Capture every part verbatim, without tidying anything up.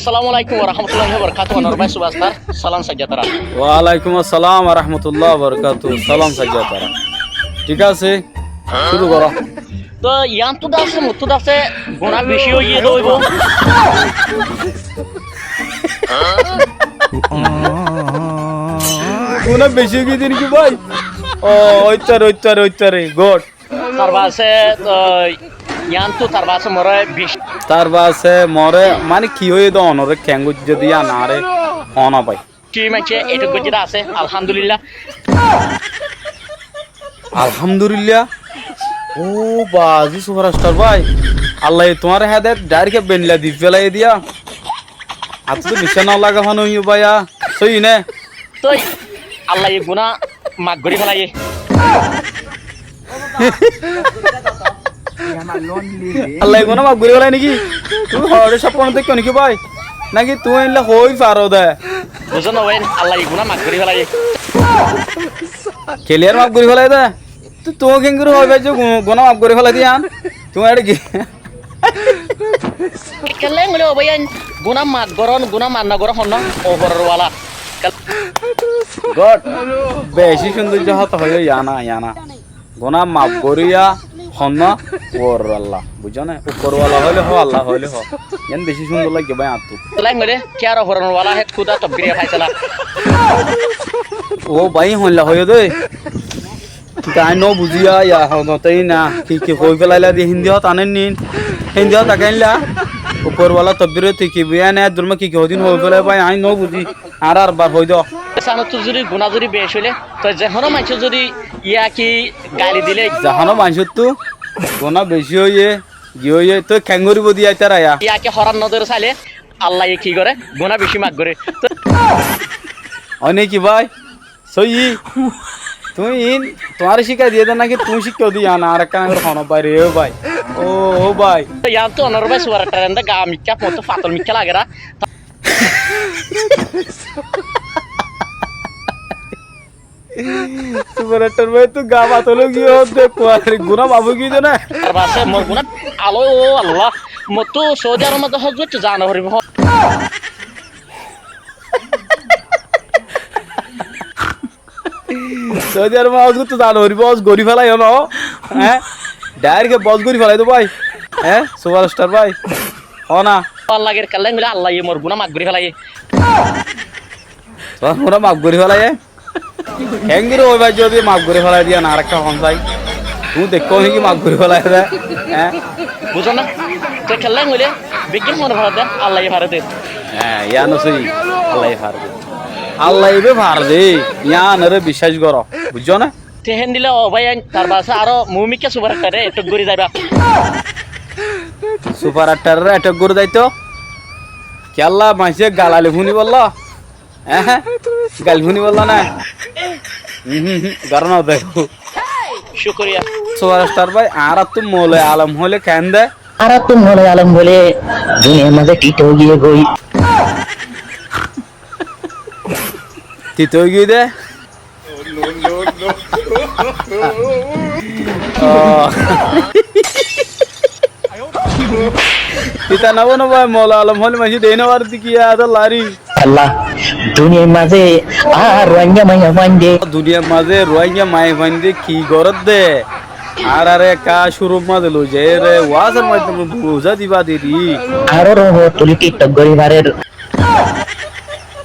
Assalamu alaikum warahmatullahi wabarakatuhu, Anwar bái superstar, salam saijja tara. Walaikum assalam warahmatullahi wabarakatuhu, salam saijja tara. Thík asé, cúru goró. Toi yián tu dase, mottu dase, guná beci óiye de óibo. Guná beci óiye de niki bái? Ó, óittare, óittare, óittare, good. Tar baade, ó, yián tu tar baade more beci. Tar baade more, mane ki óiye de onore kengói de yián are, hoó na bái. Ki maincé eto goijjé de asé, alhamdulillah. Alhamdulillah. Ó bazi superstar bái, Allaye tuáñre hédayet dairek bendila di félaiye diya. Añáttu to biccác no lage hono iñu báiya. Sóiyi né? Toi Allaye guná maf gorí félaiye. Allaye guná maf gorí félaiye niki? Tuñí hoçé sópon dekó niki bái? Naki tuñí eilla hoói faro de? Buzó no bái, Allaye guná maf gorí félaiye. Keliyar maf gorí félaiye de? Tuñí kengori hoói faijjó gu-, guná maf gorí félaiye de yián? Tuñí eçé ki? Kiyólla hoilé ó báiyain, guná maf gorón, guná maf no gorón honnúa, uforor wala. Good. Beci cúndor hotá hoiyó, yián, yián. Guná maf goríya honnúa, uforor Allah. Buijjó né? Uforor wala hoilé hoó, Allah hoilé hoó. Yián beci cúndor laiggé bái añáttu. Kiyólla hoilé, kiyólla uforor wala hé Kúda tokdire faisala. Ó bái, hoilla hoiyó de. Ki añí no buzí ya, ya, hono tei na, ki, ki hoói félaila de, Hindi hotá anér nin, Hindi hotá keénla, uforwala tokdirot ki ki biyá ne, dulma ki ki hodin hoói félai bái, añí no buzí, añáre arbar hoói do. Sanottu zudi guná zudi beci óile, toi ze hono maincór zudi ya ki gali dile, ze hono maincóttu guná beci óiye, gi óiye, toi keéngori bodi aitara ya. Ya ki horar nozore saile, Allaye ki gore, guná beci maf gore. Ói né ki bái? Sóiyi, tuñí iín tuáñre cíkai diyé dé náki tuñí cíkka diyé, añáre ekkán gorí hono bái re, ó bái. Ó, ó bái. Yián tu onor bái subar ektar ende ga mikká, foóñttu fatol mikká lagér. Subar ektar bái tu ga fatol ói giyé, ó de kuwar guná maf ói giyé dé ná. Ar baade mor guná aló, ó Allah. Mottu Saudi Arab mazé hoj goittó zana foribó. Saudi Arab hoj goittó zana foribó, hoj gorí félaiyo no, eé? Dairek hoj gorí félai dó bái, eé? Subar ektar bái, hoó na. Allaye kiyólla hoilé Allaye mor guná maf gorí félaiye. Tuáñr guná maf gorí félaiye? Keéngori ói bái zodi maf gorí félai diyé, añáre ekkán hoón sai. Tuñí dekkó niki maf gorí félai dé, eé? Buzó na? Toi kiyólla hoilé, beggín mone fare dé, Allaye fare dé. Eé, yián sóiyi, Allaye fare dé. Allaye ibá fare dé, yiánore biccác goró, buijjó né? Te héndilla ó báiyain, tar baade aró mumikká subar ektare ettók gorí zaiba. Subar ektarore ettók gorí zaito? Kiyólla maincé galali fúnibolla? Eé? Gal fúnibolla ná? Uhum, uhum, goró no dé. Cúkuriya. Subar ektar bái, añárattú Mouloi Alom hoilé keén dé? Añárattú Mouloi Alom hoilé duniyar mazé thík ói giyé goi. Thík ói giyé dé? Ó. Ita no bano bái, Mouloi Alom hoilé maincé dei no fare dé kiyá, ata lari. Allah, duniyar mazé ar Ruáingga maiyafuain de. Duniyar mazé Ruáingga maiyafuain de ki gorér dé? Añárare ekka cúrur mazé loi zaiyóre, wazor maidome buzái diba deri. Añárar uore tuli TikTok gorí farer.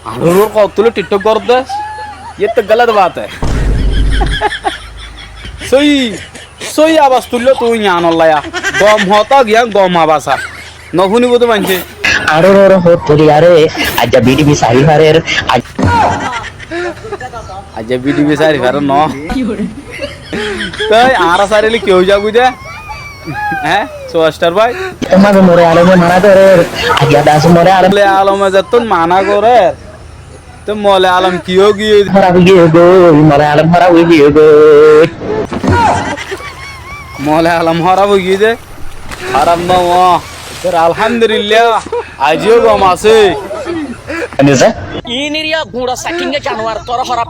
Añárar uore tuli TikTok gorér dé? Yé to galat baat hai. Sóiyi, sóiyi abas tuilló tuñí yiánolla. Gom hotá giyán gom abas ar. No fúnibo dé maincé. Añárar uore tuli aré, aijja bidibí sari farer, aij- Aijja bidibí sari farer no. Toi añára sarilé ki ói zagói dé? Eé? Subar ektar bái. Tuáñre Mouloi Alome mana gorér, aijja das Mouloi Alom. Mouloi Alome zettún mana gorér, toi Mouloi Alom ki ói giyé? Hóraf ói giyé goi, Mouloi Alom hóraf ói giyé goi. Mouloi Alom hóraf ói giyé dé. Hóraf no ó. Tor alhamdulillah, aijjó gom asé. Iín eriya guñça saitínga januar, tor hóraf.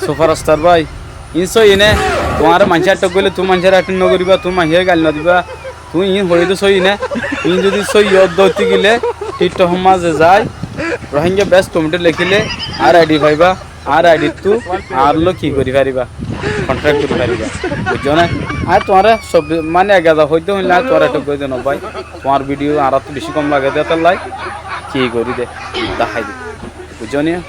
Subar ektar bái, iín sóiyi né? Tuáñre maincé ettók goillé tuñí maincóre ettók no goríba, tuñí maincóre gal no diba. Tuñí iín hoiyé dé sóiyi né? Iín zodi sóiyi ó dé óite gilé, TikTok or mazé zai Rohingya best comedy lekíle añár ID faiba, añár ID ttú añár loi ki gorí faribá, contract gorí faribá, buijjó né? Añí tuáñre sob mane ek haza hoitó hoilé añí tuáñre ekká gorí de no bái, tuáñr video añárattú beci gom lage de, hétolla ki gorí de, dahái de, buijjó né?